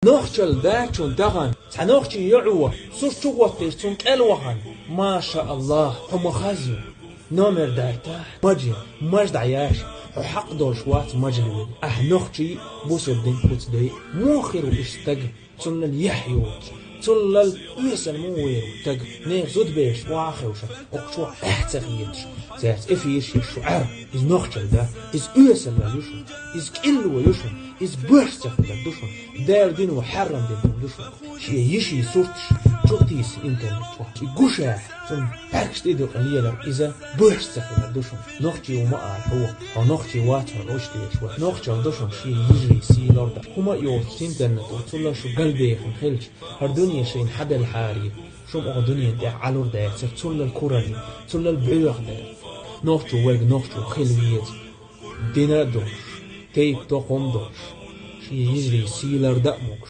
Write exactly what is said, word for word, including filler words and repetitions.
Нохчалла дачун тахана цхьа нохчий йоӀо сурт чу гӀоттийша цунна кӀел вахана. Маша Аллах, хьо ма хаза ю. Номер дайтахь, мажа, мажа дӀаяш, хьо хьакъ долуш вац мажа луьйла. Ахь нохчий бусурдин куц дой. Муха хир ву уьш стаг? Цуннал яхь йоцуш, цуннал оьсал муха вер ву стаг? Нехан зудабераш охьа а хевшина, окху чу эхь ца хеташ, цаьрца эфираш еш шу Ӏар. Иза нохчалла да, иза оьсаллал ю шуна, иза кӀилло ю шуна, иза баш ца хилар ду шуна. Дала дина ву хьарам дина хӀума ду шуна. Шен йиший сурташ чу тийса интернет чохь. И гушехь, цунна бӀаьргаш тӀе дукъа лелар, иза баш ца хилар ду шуна. Нохчий ву ма ала хьо, хьо нохчий вац хьо оьшуш деш вац. Нохчалла ду шуна шен йижарий сий ларда. ХӀума а йоцуш интернет, цулла шу галбехна хилча, хӀара дуьне шайна хьабелхьарий, шуна оха дуьнен тӀехь Ӏалур дацара, цуллал куралла, цуллал боьха дара. Нохчо вайга нохчо хила веза. Дина а долуш, тайп-тохам а долуш, шен йижарий сий ларда а могуш,